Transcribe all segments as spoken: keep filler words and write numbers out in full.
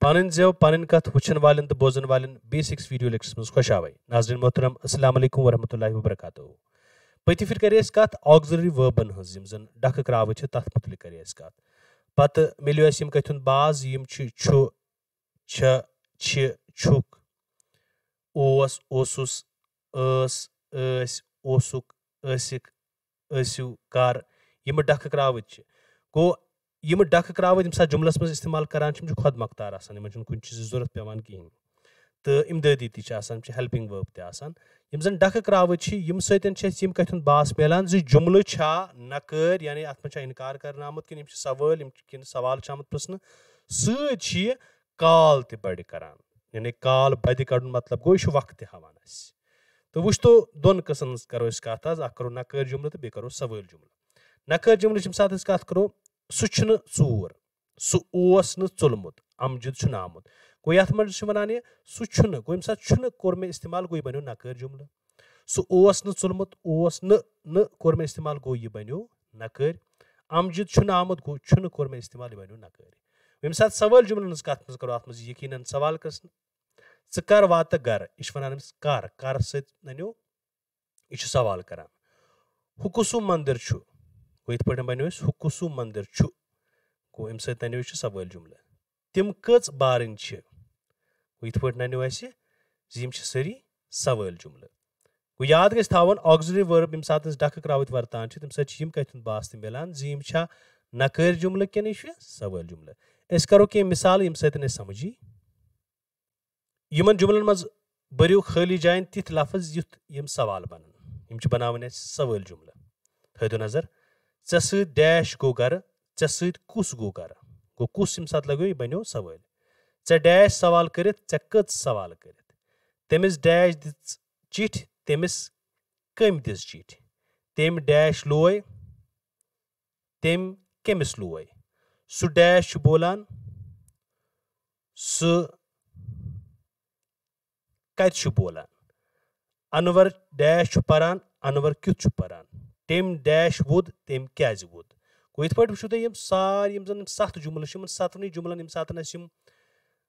پنٕنۍ زٮ۪و، پنٕنۍ کتھ وٕچھن والٮ۪ن تہٕ بوزن والٮ۪ن بیسکس ویڈیو لیکچرس منٛز خۄش آوے۔ ناظرین محترم، السلام علیکم ورحمۃ اللہ وبرکاتہ۔ پٔتمہِ پھِرِ کرے اَسہِ کتھ آگزری وربن ہٕنٛز، یِم زن ڈکھٕ کراوٕتۍ چھِ، تتھ مُتعلق کرے اَسہِ کتھ۔ پتہٕ مِلیو اَسہِ یِم کتھِ ہُنٛد باز، یِم چھِ، چھُ، چھےٚ، چھِ، چھُکھ، اوس، اوسُس، ٲس، ٲسۍ، اوسُکھ، ٲسِکھ، ٲسِو، کر، یِم ڈکھٕ کراوٕتۍ چھِ۔ گوٚو، یِم ڈکھٕ کراوٕتۍ ییٚمہِ ساتہٕ جملس منٛز استعمال کران چھِ، یِم چھِ خۄد مۄختار آسان، یِمن چھُنہٕ کُنہِ چیٖزٕچ ضروٗرت پٮ۪وان کِہینۍ۔ تہٕ امدٲدی تہِ چھِ آسان، چھِ ہیلپنگ ورب تہِ آسان۔ یِم زن ڈکھٕ کراوٕتۍ چھِ، یِم سۭتۍ چھِ اَسہِ یِم کتھِ ہُنٛد باس میلان زِ جملہٕ چھا نکٲرۍ، یعنی اتھ منٛز چھا انکار کرنہٕ آمُت، کِنہٕ یِم چھِ سوٲلۍ، یِم چھِ، کِنہٕ سوال چھُ آمُت پرژھنہٕ۔ سۭتۍ چھِ یہِ کال تہِ بڑِ کران، یعنی کال بدِ کڑُن مطلب گوٚو، یہِ چھُ وقت تہِ ہاوان اَسہِ۔ تہٕ وٕچھتو، دۄن قٕسمن ہٕنٛز کرو أسۍ کتھ آز، اکھ کرو نکٲرۍ جملہٕ تہٕ بیٚیہِ کرو سوٲلۍ جملہٕ۔ نکٲرۍ جملہٕ چھِ ییٚمہِ ساتہٕ أسۍ کتھ کرو، سُہ چھُنہٕ ژوٗر، سُہ اوس نہٕ ژوٚلمُت، امجد چھُنہٕ آمُت۔ گوٚو، یتھ منٛز چھِ ونان یہِ، سُہ چھُنہٕ، گوٚو، ییٚمہِ ساتہٕ چھُنہٕ کوٚر مےٚ استعمال، گوٚو، یہِ بنیو نکٲرۍ جملہٕ۔ سُہ اوس نہٕ ژوٚلمُت، اوس نہٕ، نہٕ کوٚر مےٚ استعمال، گوٚو، یہِ بنیو نکٲرۍ۔ امجد چھُنہٕ آمُت، گوٚو، چھُنہٕ کوٚر مےٚ استعمال، یہِ بنیو نکٲرۍ۔ ییٚمہِ ساتہٕ سوٲلۍ جملن ہٕنٛز کتھ منٛز کرو، اتھ منٛز یقیناً سوال قٕسم، ژٕ کر واتکھ گرٕ؟ یہِ چھِ ونان أمِس کر، کر سۭتۍ ننیو، یہِ چھُ سوال کران۔ ہُہ کُسُم مندر چھُ؟ گوٚو، یِتھ پٲٹھۍ بنیو اَسہِ، ہُہ کُسُم مندر چھُ؟ گوٚو، اَمہِ سۭتۍ ننیو، یہِ چھُ سوٲلۍ جملہٕ۔ تِم کٔژ بارٕنۍ چھِ؟ گوٚو، یِتھ پٲٹھۍ ننیو اَسہِ زِ یِم چھِ سٲری سوٲلۍ جملہٕ۔ گوٚو، یاد گژھِ تھاوُن، آگزری ورب ییٚمہِ ساتہٕ أسۍ ڈکھٕ کراوٕتۍ ورتان چھِ، تَمہِ ساتہٕ چھِ یِم کتھِ ہُنٛد باس تہِ میلان زِ یِم چھا نکٲرۍ جملہٕ کِنہٕ یہِ چھُ سوٲلۍ جملہٕ۔ أسۍ کرو کینٛہہ مثال، ییٚمہِ سۭتۍ أسۍ سمجھی۔ یِمن جملن منٛز بٔرِو خٲلی جاین تِتھۍ لفظ یُتھ یِم سوال بنن۔ یِم چھِ بناوٕنۍ اَسہِ سوٲلۍ جملہٕ۔ تھٲیِو نظر، ژےٚ سۭتۍ ڈیش گوٚو گرٕ، ژےٚ سۭتۍ کُس گوٚو گرٕ؟ گوٚو، کُس ییٚمہِ ساتہٕ لگیو، یہِ بنیو سوٲلۍ۔ ژےٚ ڈیش سوال کٔرِتھ، ژےٚ کٔژ سوال کٔرِتھ؟ تٔمِس ڈیش دِژ چِٹھۍ، تٔمِس کٔمۍ دِژ چِٹھۍ؟ تٔمۍ ڈیش لوے، تٔمۍ کٔمِس لوے؟ سُہ ڈیش چھُ بولان، سُہ کتہِ چھُ بولان؟ انور ڈیش چھُ پران، انور کیُتھ چھُ پران؟ تٔمۍ ڈیش ووٚد، تٔمۍ کیازِ ووٚد؟ گوٚو، یِتھ پٲٹھۍ وٕچھِو تُہۍ، یِم سارے، یِم زن یِم ستھ جملہٕ چھِ، یِمن ستنٕے جملن ییٚمہِ ساتہٕ أسۍ یِم،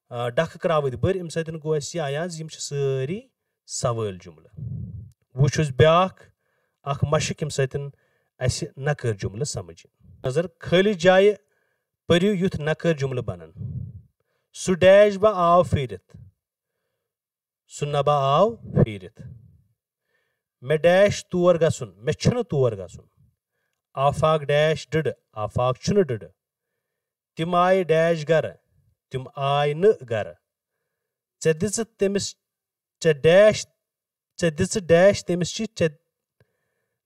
آ، ڈکھٕ کراوٕتۍ بٔرۍ، اَمہِ سۭتۍ گوٚو اَسہِ یہِ عیان زِ یِم چھِ سٲری سوٲلۍ جملہٕ۔ وۄنۍ چھُ اَسہِ بیٛاکھ اکھ مشق، ییٚمہِ سۭتۍ اَسہِ نکٲرۍ جملہٕ سمجھ یِن۔ نظر، خٲلی جایہِ پٔرِو یُتھ نکٲرۍ جملہٕ بنن۔ سُہ ڈیش با آو پھیٖرِتھ۔ سُہ نبا آو پھیٖرِتھ۔ مےٚ ڈیش تور گژھُن، مےٚ چھُنہٕ تور گژھُن۔ آفاق ڈیش ڈٕڈٕ، آفاق چھُنہٕ ڈٕڈٕ۔ تِم آیہِ ڈیش گرٕ، تِم آے نہٕ گرٕ۔ ژےٚ دِژٕتھ تٔمِس، ژےٚ ڈیش، ژےٚ دِژٕتھ ڈیش تٔمِس چِٹھۍ، ژےٚ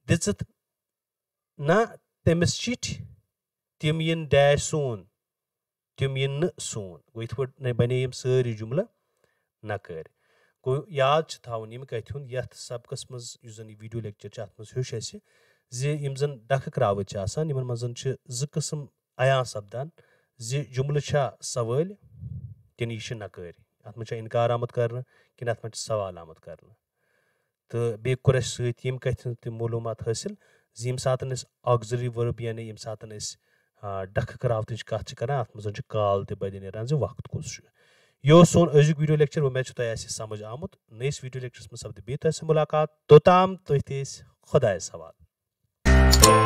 دِژٕتھ نہ تٔمِس چِٹھۍ، تِم یِن ڈیش سون، تِم یِن نہٕ سون۔ گوٚو، یِتھ پٲٹھۍ بنے یِم سٲری جملہٕ نکٲرۍ۔ گوٚو، یاد چھُ تھاوُن ییٚمہِ کتھِ ہُنٛد، یتھ سبقس منٛز، یُس زن یہِ ویڈیو لیکچر چھُ، اتھ منٛز ہیوٚچھ اَسہِ زِ یِم زن ڈکھٕ کراوٕتۍ چھِ آسان، یِمن منٛز چھِ زٕ قٕسم عیاں سپدان زِ جملہٕ چھا سوٲلۍ کِنہٕ یہِ چھِ نکٲرۍ، اتھ منٛز چھا انکار آمُت کرنہٕ کِنہٕ اتھ منٛز چھِ سوال آمُت کرنہٕ۔ تہٕ بیٚیہِ کوٚر اَسہِ سۭتۍ ییٚمہِ کَتھِ ہُنٛد تہِ معلوٗمات حٲصِل زِ ییٚمہِ ساتَن أسۍ auxiliary verb یعنی ییٚمہِ ساتَن أسۍ، آ، ڈَکھٕ کراوتٕچ کَتھ چھِ کَران، اَتھ منٛز چھُ کال تہِ بَدِ نیران زِ وقت کُس چھُ۔ یہِ اوس سون أزیُک video lecture، وۄمید چھِ تۄہہِ آسہِ یہِ سَمٕجھ آمُت۔ نٔیِس video lectureس منٛز سَپدِ بیٚیہِ تۄہہِ سۭتۍ مُلاقات۔ توٚتام تُہۍ تہِ ٲسۍ خۄدایَس حوالہٕ۔